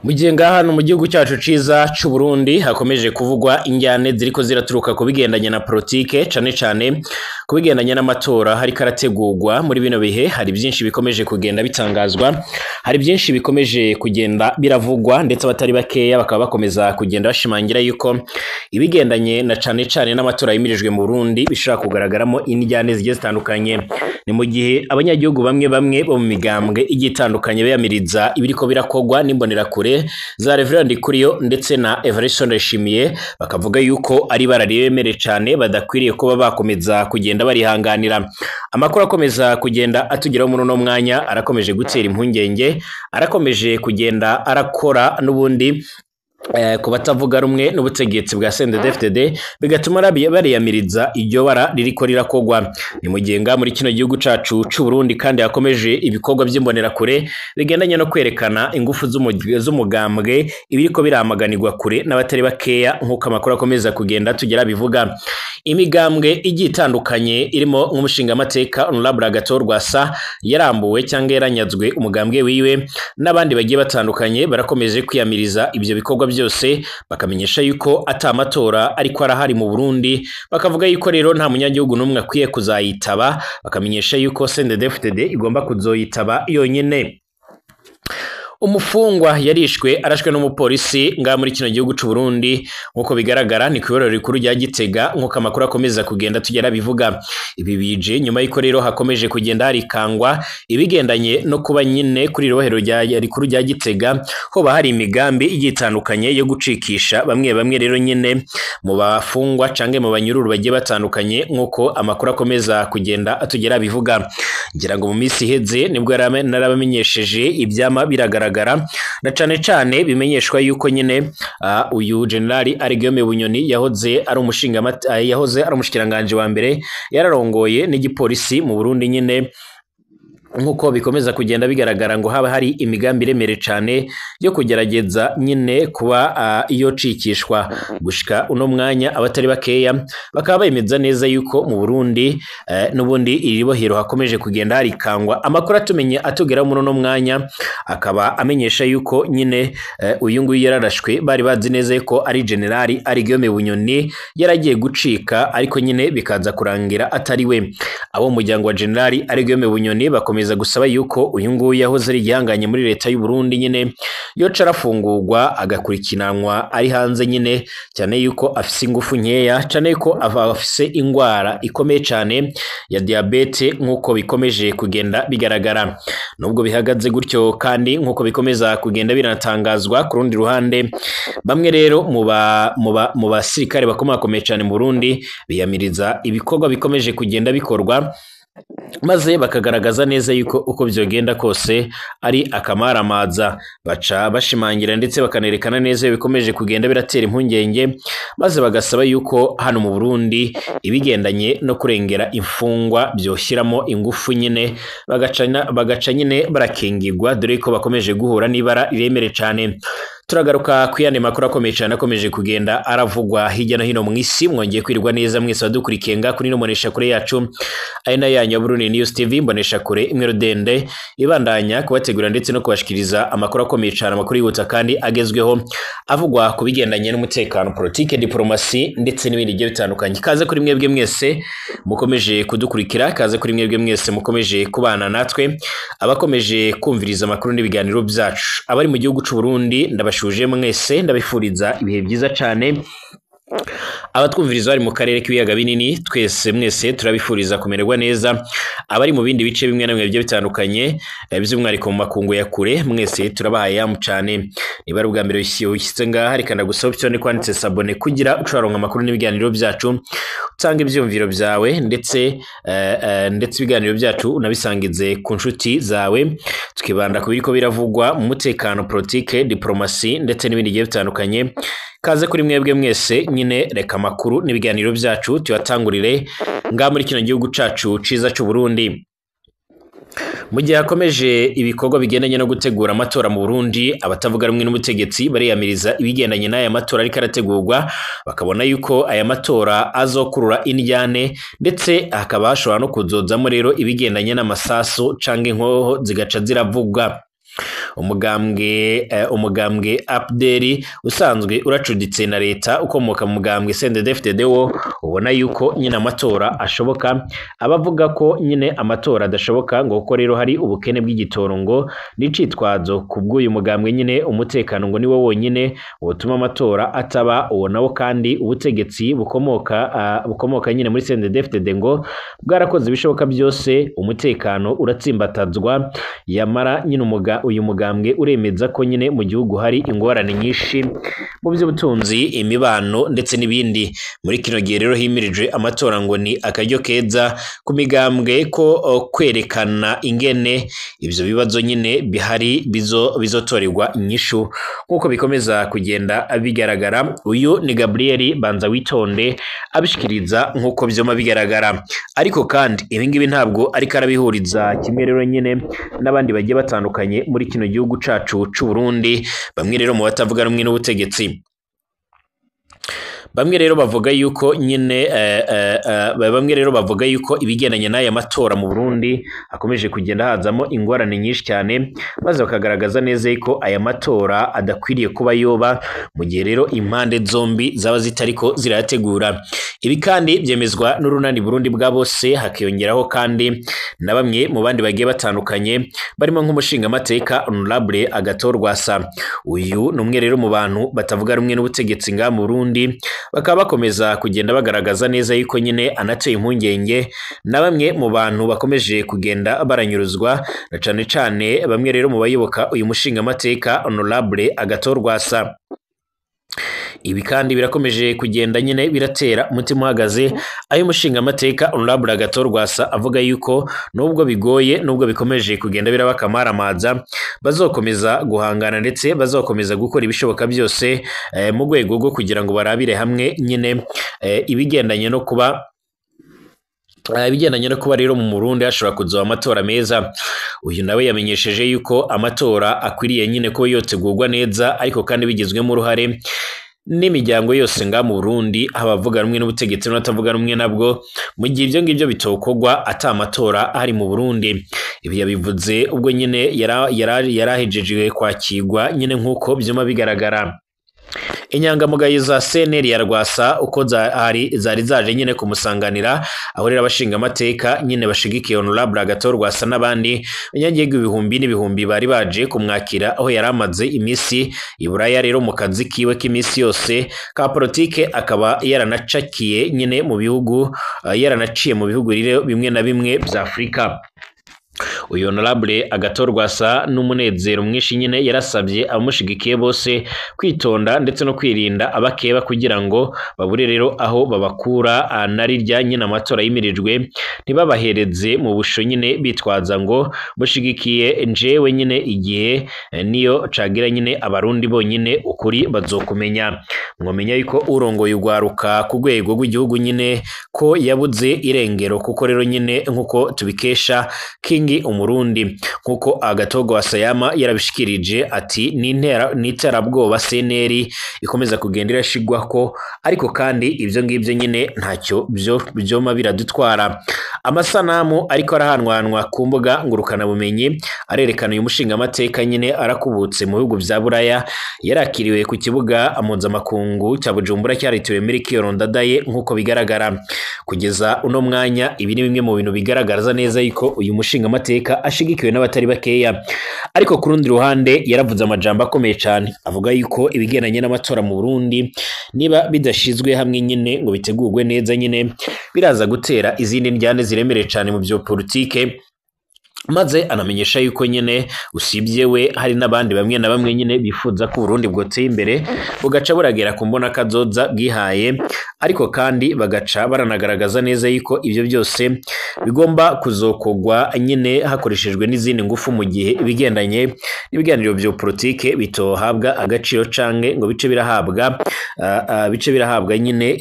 Mu gihe ngaha hano mu gihugu cyacu ciza c'u Burundi hakomeje kuvugwa injyane ziriko ziraturuka ku bigendanye na politike, cane cane ku bigendanye n'amatora hariko arategurwa muri bino bihe, hari byinshi bikomeje kugenda bitangazwa, hari byinshi bikomeje kugenda biravugwa, ndetse abatari bakeya bakaba bakomeza kugenda bashimangira yuko ibigendanye na cane cane n'amatora yimirijwe mu Burundi bishobora kugaragaramo injyane zigiye zitandukanye. Ni mu gihe abanyagihugu bamwe bamwe bo mu migambwe igiye itandukanye biyamiriza ibiriko birakogwa n'imbonerakure za Reverend Ndikuriyo ndetse na Evariste Ndayishimiye, bakavuga yuko ari ibara riremere cane badakwiriye kuba bakomeza kugenda barihanganira. Amakuru akomeza kugenda atugeraho muri uno mwanya arakomeje gutera impungenge, arakomeje kugenda arakora n'ubundi ku batavuga rumwe n'ubutegetsi bwa CNDD-FDD, bigatuma bariyamiriza iryo bara ririko rirakogwa. Ni mu gihe ngaha muri kino gihugu cacu c'u Burundi kandi hakomeje ibikorwa vy'imbonerakure bigendanye no kwerekana ingufu z'umugambwe, ibiriko biramaganirwa kure n'abatari bakeya, nk'uko amakuru akomeza kugenda tugera bivuga. Imigambwe igiye itandukanye irimo nk'umushingamateka Honorable Agathon Rwasa yarambuwe cyangwa yaranyazwe umugambwe wiwe, n'abandi bagiye batandukanye barakomeje kwiyamiriza ivyo bikorwa byose, bakamenyesha yuko ata matora ariko arahari mu Burundi, bakavuga yuko rero nta munyagihugu n'umwe akwiye kuzayitaba, bakamenyesha yuko CNDD-FDD igomba kuzoyitaba yonyene. Umufungwa yarishwe arashwe n'umupolisi ngaha muri kino gihugu c'u Burundi, nkuko bigaragara ni kw'iborero rikuru rya Gitega, nkuko amakuru akomeza kugenda tugera bivuga. Ibi bije nyuma y'uko rero hakomeje kugenda harikangwa ibigendanye no kuba nyine kuri irohero rikuru rya Gitega hoba hari imigambi igiye itandukanye yo gucikisha bamwe bamwe rero nyine mu bafungwa canke mu banyururu bagiye batandukanye, nkuko amakuru akomeza kugenda atugera bivuga. Ngira ngo mu minsi iheze nibwo narabamenyesheje ivyama biragaragara, na cane cane bimenyeshwa yuko nyine uyu General Guillaume Bunyoni yahoze ari yahoze ari umushikiranganje wa mbere, yararongoye n'igipolisi mu Burundi nyine, nkuko bikomeza kugenda bigaragara ngo haba hari imigambi iremere cane yo kugerageza nyine kuba iyo cikishwa. Gushika uno mwanya abatari bakeya bakaba bemeza neza yuko mu Burundi n'ubundi iri bohero hakomeje kugenda harikangwa. Amakuru atumenye atugera muri uno mwanya akaba amenyesha yuko nyine uyu nguyu yararashwe, bari bazi neza yuko ari General Guillaume Bunyoni yaragiye gucika, ariko nyine bikaza kurangira atari we. Abo muryango wa General Guillaume Bunyoni bakomeza gusaba yuko uyu nguyu yahoze ari igihanganye muri leta y'u Burundi nyine yoca arafungurwa agakurikiranwa ari hanze nyine, cyane yuko afise ingufu nkeya, cyane yuko afise ingwara ikomeye cyane ya diabete, nkuko bikomeje kugenda bigaragara. Nubwo bihagaze gutyo kandi nkuko bikomeza kugenda biratangazwa, ku rundi ruhande bamwe rero mu basirikare bakomakomeye cyane mu Burundi biyamiriza ibikorwa bikomeje kugenda bikorwa, maze bakagaragaza neza yuko uko byogenda kose ari akamaramaza. Baca bashimangira ndetse bakanerekana neza bikomeje kugenda biratera impungenge, maze bagasaba yuko hano mu Burundi ibigendanye no kurengera imfungwa byoshyiramo ingufu nyine, bagaca nyine barakingirwa, dore ko bakomeje guhura n'ibara riremere cane. Turagaruka ku yandi makuru akomeye cyane akomeje kugenda aravugwa hirya no hino mu isi. Mwongeye kwirwa neza mwese badukurikiye nga kuri no mbonesha kure yacu ari na yanyu ya Burundi News TV, mbonesha kure imwe rudende ibandanya kubategura ndetse no kubashikiriza amakuru akomeye cyane, amakuru yihuta kandi agezweho avugwa ku bigendanye n'umutekano, politike, diplomasi ndetse n'ibindi bigiye bitandukanye. Kaze kuri mwebwe mwese mukomeje kudukurikira, kaze kuri mwebwe mwese mukomeje kubana natwe, abakomeje kumviriza amakuru n'ibiganiro byacu, abari mu gihugu c'u Burundi ndabashuje mwese, ndabifuriza ibihe byiza cyane. Abatwumviriza bari mu karere k'ibiyaga binini twese mwese turabifuriza kumererwa neza. Abari mu bindi bice bimwe na bimwe bigiye bitandukanye by'umwihariko mu makungu ya kure mwese turabahaye yamu cyane. Niba ari ubwa mbere ushyitse ngaha, reka ndagusaba option kwanditse sabone kugira ucaronka amakuru n'ibiganiro byacu, utanga ibyumviro byawe ndetse ndetse ibiganiro byacu unabisangize ku nshuti zawe. Tukibanda ku biriko biravugwa mu mutekano, politike, diplomasi ndetse n'ibindi bigiye bitandukanye. Kaze kuri mwebwe mwese nyine, reka amakuru n'ibiganiro byacu tuyatangurire ngaha muri kino gihugu cacu ciza c'u Burundi. Mu gihe hakomeje ibikorwa bigendanye no gutegura amatora mu Burundi, abatavuga rumwe n'ubutegetsi bariyamiriza ibigendanye n'aya matora ariko arategurwa, bakabona yuko aya matora azokurura indyane, ndetse hakaba hashobora no kuzozamo rero ibigendanye n'amasasu canke inkoho zigaca ziravugwa. Umugambwe APDR usanzwe uracuditse na leta ukomoka mu mugambwe CNDD-FDD wo ubona yuko nyine amatora ashoboka. Abavuga ko nyine amatora adashoboka ngo kuko rero hari ubukene bw'igitoro ngo n'icitwazo ku bw'uyu mugambwe nyine umutekano ngo niwo wonyine wotuma amatora ataba. Uwo nawo kandi ubutegetsi bukomoka nyine muri CNDD-FDD ngo bwarakoze ibishoboka byose umutekano uratsimbatazwa, yamara nyine uyu mugambwe uremeza ko nyine mu gihugu hari ingorane nyinshi mu by'ubutunzi, imibano ndetse n'ibindi. Muri kino gihe rero himirijwe amatora ngo ni akaryo keza ku migambwe ko kwerekana ingene ivyo bibazo nyine bihari bizotorerwa inyishu nk'uko bikomeza kugenda bigaragara. Uyu ni Gabriel Banza Witonde abishikiriza nk'uko vyoma bigaragara. Ariko kandi ibi ngibi ntabwo ariko arabihuriza kimwe rero nyine n'abandi bagiye batandukanye muri kino gihugu cacu c'u Burundi, bamwe rero mu batavuga rumwe n'ubutegetsi. Bamwe rero bavuga yuko nyine bamwe rero bavuga yuko ibigendanye n'aya matora mu Burundi akomeje kugenda hazamo ingorane nyinshi cyane, maze bakagaragaza neza yuko aya matora adakwiriye kuba yoba mu gihe rero impande zombi zaba zitariko zirayategura. Ibi kandi byemezwa n'urunani Burundi bwa bose, hakiyongeraho kandi na bamwe mu bandi bagiye batandukanye barimo nk'umushingamateka Honorable Agathon Rwasa. Uyu ni umwe rero mu bantu batavuga rumwe n'ubutegetsi nga mu Burundi, bakaba bakomeza kugenda bagaragaza neza yuko nyine anateye impungenge na bamwe mu bantu bakomeje kugenda baranyuruzwa, na cane cane bamwe rero mu bayoboka uyu mushingamateka Honorable Agathon Rwasa. Ibi kandi birakomeje kugenda nyine biratera umutima uhagaze ayo umushingamateka Honorable Agathon Rwasa avuga yuko nubwo bigoye, nubwo bikomeje kugenda biraba akamaramaza, bazokomeza guhangana ndetse bazokomeza gukora ibishoboka byose mu rwego rwo kugira ngo barabire hamwe nyine ibigendanye no kuba rero mu Burundi hashobora kuzoba amatora meza. Uyu nawe yamenyesheje yuko amatora akwiriye nyine ko yotegurwa neza, ariko kandi bigizwemo uruhare n'imiryango yose nga mu Burundi, abavuga rumwe n'ubutegetsi n'abatavuga rumwe nabwo, mu gihe ibyo ngibyo bitokorwa ata amatora ari mu Burundi. Ibi yabivuze ubwo nyine yarahejeje kwakirwa nyine nk'uko byuma bigaragara. Inyangamugayo za CNL ya Rwasa uko zari zaje nyine kumusanganira, aho rero abashingamateka nyine bashigikiye Honorable Agathon Rwasa n'abandi banyagihugu ibihumbi n'ibihumbi bari baje kumwakira aho yari amaze iminsi i Buraya rero mu kazi kiwe k'iminsi yose ka politike, akaba yaranacakiye nyine mu bihugu, yaranaciye mu bihugu rero bimwe na bimwe vya Afrika. Uyu Honorable Agathon Rwasa n'umunezero mwinshi nyine yarasabye abamushigikiye bose kwitonda ndetse no kwirinda abakeba kugira ngo babure rero aho babakura na rirya nyine amatora yimirijwe, ntibabahereze mu busho nyine bitwaza ngo mushigikiye njewe nyine igihe niyo cagira nyine abarundi bonyine ukuri bazokumenya. Mwomenya yuko urongoye ugwaruka ku rwego rw'igihugu nyine ko yabuze irengero, kuko rero nyine nkuko tubikesha King Umurundi, nkuko Agathon Rwasa yama yarabishikirije ati n'iterabwoba CNL ikomeza kugenda irashigwako, ariko kandi ibyo ngibyo nyine ntacyo byoma biradutwara. Amasanamu ariko arahanwanwa ku mbuga ngurukana bumenyi arerekana uyu mushingamateka nyine arakubutse mu bihugu vya Buraya, yarakiriwe ku kibuga mpuzamakungu cya Bujumbura cyaritiriwe Melchior Ndadaye nk'uko bigaragara. Kugeza uno mwanya ibi ni bimwe mu bintu bigaragaza neza yuko uyu mushingamateka ashigikiwe n'abatari bakeya. Ariko ku rundi ruhande yaravuze amajambo akomeye cyane avuga yuko ibigendanye n'amatora mu Burundi niba bidashizwe hamwe nyine ngo bitegurwe neza nyine biraza gutera izindi njyane ziremereye cyane mu byo politike, maze anamenyesha yuko nyine usibye we hari n'abandi bamwe na bamwe nyine bifuza ko Burundi bwoteye imbere bugaca buragera ku mbona kazoza bwihaye, ariko kandi bagaca baranagaragaza neza yuko ibyo byose bigomba kuzokogwa nyine hakoreshejwe n'izindi ngufu mu gihe ibigendanye n'ibiganiro byo politike bitohabwa agaciro canke ngo bice birahabwa nyine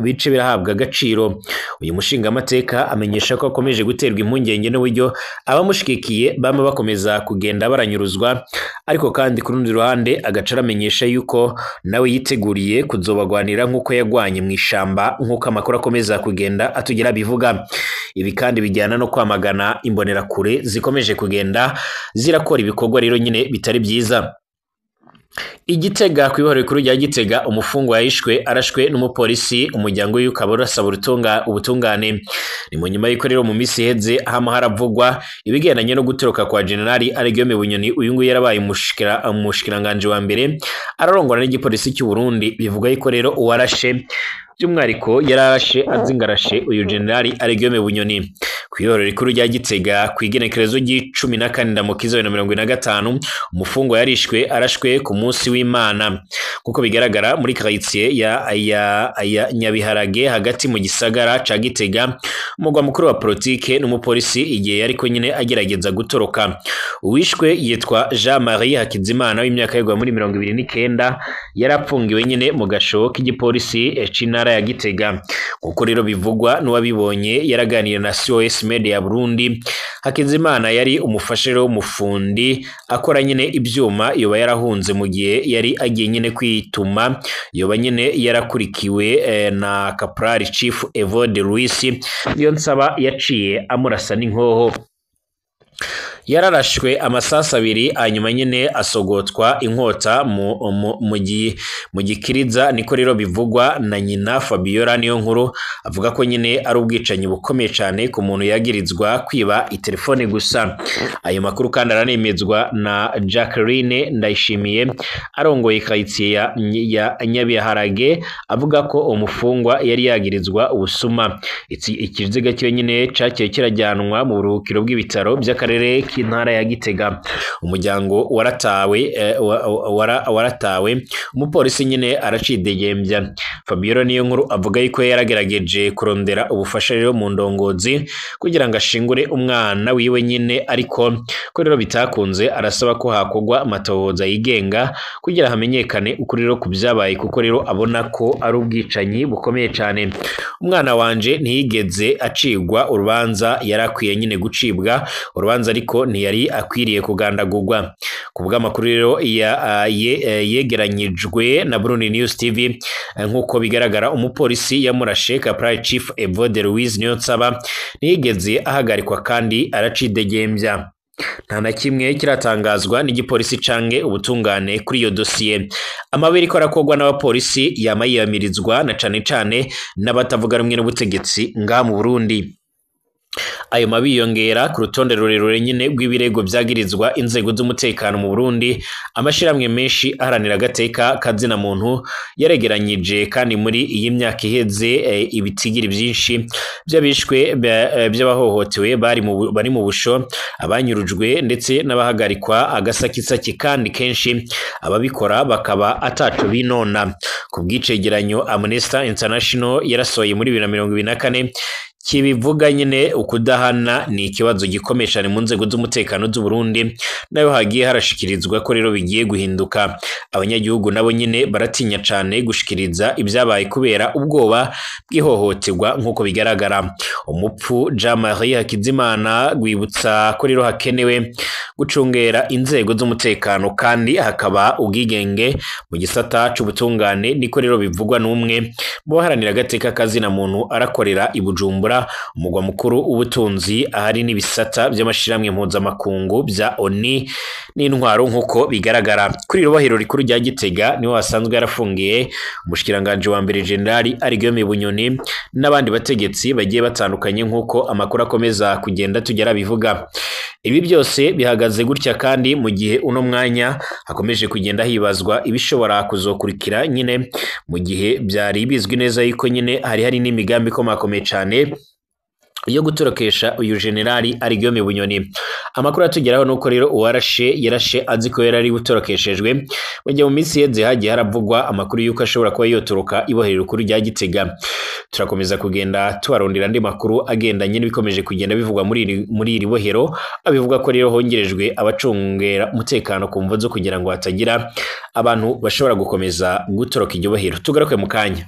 bice birahabwa agaciro. Uyu mushingamateka amenyesha ko akomeje guterwa impungenge n'uburyo abamushigikiye bama bakomeza kugenda baranyuruzwa, ariko kandi ku rundi ruhande agaca aramenyesha yuko nawe yiteguriye kuzobagwanira nk'uko yagwanye bamuvanye mu ishamba nk'uko amakuru akomeza kugenda atugera bivuga. Ibi kandi bijyana no kwamagana imbonerakure zikomeje kugenda zirakora ibikorwa rero nyine bitari byiza. Igitega ku ibohero rikuru rya Gitega, umufungwa yahishwe arashwe n'umupolisi, umuryango wiwe ukaba urasaba ubutungane. Ni mu nyuma y'uko rero mu minsi iheze hama haravugwa ibigendanye no gutoroka kwa Generali Alain Bunyoni. Uyu nguyu yarabaye umushikiranganje wa mbere, ararongora n'igipolisi cy'u Burundi. Bivuga yuko rero uwarashe by'umwihariko yararashe azingarashe uyu Generali Alain Bunyoni. Ku ibohero rikuru rya Gitega ku igenekerezo ry'icumi na kane Ndamukiza 2025, umufungwa yarishwe arashwe ku munsi w'Imana, nkuko bigaragara muri quartier ya Nyabiharage hagati mu gisagara ca Gitega, umugwa mukuru wa politike, n'umupolisi igihe yariko nyine agerageza gutoroka. Uwishwe yitwa Jean Marie Hakizimana w'imyaka yegwa muri 29, yarapfungiwe nyine mu gasho k'igipolisi c'intara ya Gitega, nkuko rero bivugwa n'uwabibonye yaraganiriye na COS Media Burundi. Hakizimana yari umufasha rero w'umufundi akora nyine ibyuma, yoba yarahunze mu gihe yari agiye nyine kwituma, yoba nyine yarakurikiwe na Caporal Chief Evode Louis Niyonsaba yaciye amurasa n'inkoho. Yararashwe amasasu abiri, hanyuma nyine asogotwa inkota mu gikiriza, niko rero bivugwa na nyina Fabiola niyo nkuru, avuga ko nyine ari ubwicanyi bukomeye cyane ku muntu yagirizwa kwiba itelefone gusa. Ayo makuru kandi aranemezwa na Jacqueline Ndayishimiye arongoye karitsiye ya Nyabiharage, avuga ko umufungwa yari yagirizwa ubusuma. Ikiziga cyo nyine cakiye kirajyanwa mu buruhukiro bw'ibitaro by'akarere k'intara ya Gitega. Umuryango waratawe, waratawe, umupolisi nyine aracidegembya. Fabiola niyo nkuru avuga yuko yaragerageje kurondera ubufasha rero mu ndongozi kugira ngo ashingure umwana wiwe nyine, ariko ko rero bitakunze. Arasaba ko hakorwa amatohoza yigenga kugira hamenyekane ukuri rero ku byabaye, kuko rero abona ko ari ubwicanyi bukomeye cyane. Umwana wanje ntiyigeze acigwa urubanza, yari akwiye nyine gucibwa urubanza, ariko ntiyari akwiriye kugandagurwa. Ku bw'amakuru rero yegeranyijwe na Burundi News TV, nk'uko bigaragara umupolisi yamurashe, Caporal Chief Evode Louise Niyonsaba, ntiyigeze ahagarikwa kandi aracidegembya. Nta na kimwe kiratangazwa n'igipolisi canke ubutungane kuri iyo dosiye. Amabiri ko arakorwa n'abapolisi yama yiyamirizwa na cane cane n'abatavuga rumwe n'ubutegetsi ngaha mu Burundi. Ayo mabi yiyongera ku rutonde rurerure nyine rw'ibirego vyagirizwa inzego z'umutekano mu Burundi. Amashirahamwe menshi aharanira agateka kazina muntu yaregeranyije kandi muri iyi myaka iheze ibitigiri vyinshi vy'abishwe, by'abahohotewe bari mu busho, abanyurujwe ndetse n'abahagarikwa agasakisaki, kandi kenshi ababikora bakaba ataco binona. Ku bw'icegeranyo Amnesty International yarasohoye muri 2024 kibivuga nyine, ukudahana ni ikibazo gikomeye cyane mu nzego z'umutekano z'u Burundi, nayo hagiye harashikirizwa ko rero bigiye guhinduka. Abanyagihugu nabo nyine baratinya cyane gushikiriza ibyabaye kubera ubwoba bw'ihohoterwa. Nk'uko bigaragara, umupfu Jean Marie Hakizimana rwibutsa ko rero hakenewe gucungera inzego z'umutekano kandi hakaba ubwigenge mu gisata c'ubutungane, niko rero bivugwa n'umwe mu baharanira agateka kazina muntu arakorera i Bujumbura, umugwa mukuru w'ubutunzi, ahari n'ibisata by'amashirahamwe mpuzamakungu bya ONU n'intwaro. Nk'uko bigaragara, kuri iri rikuru rya Gitega niho hasanzwe yarafungiye umushikiranganje wa mbere Generali Alain Bunyoni n'abandi bategetsi bagiye batandukanye, nk'uko amakuru akomeza kugenda tugera bivuga. Ibi byose bihagaze gutya kandi mu gihe uno mwanya hakomeje kugenda hibazwa ibishobora kuzokurikira nyine, mu gihe byari bizwi neza yuko nyine hari n'imigambi ikomakomeye cyane yo gutorokesha uyu Generali Alain Bunyoni. Amakuru atugeraho nuko rero uwarashe yarashe azi ko yari butorokeshejwe, mu gihe mu minsi iheze hagiye haravugwa amakuru yuko ashobora kuba yotoroka ibohero rikuru rya Gitega. Turakomeza kugenda tubarondera andi makuru agendanye n'ibikomeje kugenda bivugwa muri iri bohero, abivuga ko rero hongerejwe abacungera umutekano ku mvo zo kugira ngo hatagira abantu bashobora gukomeza gutoroka iryo bohero. Tugaruke mu kanya.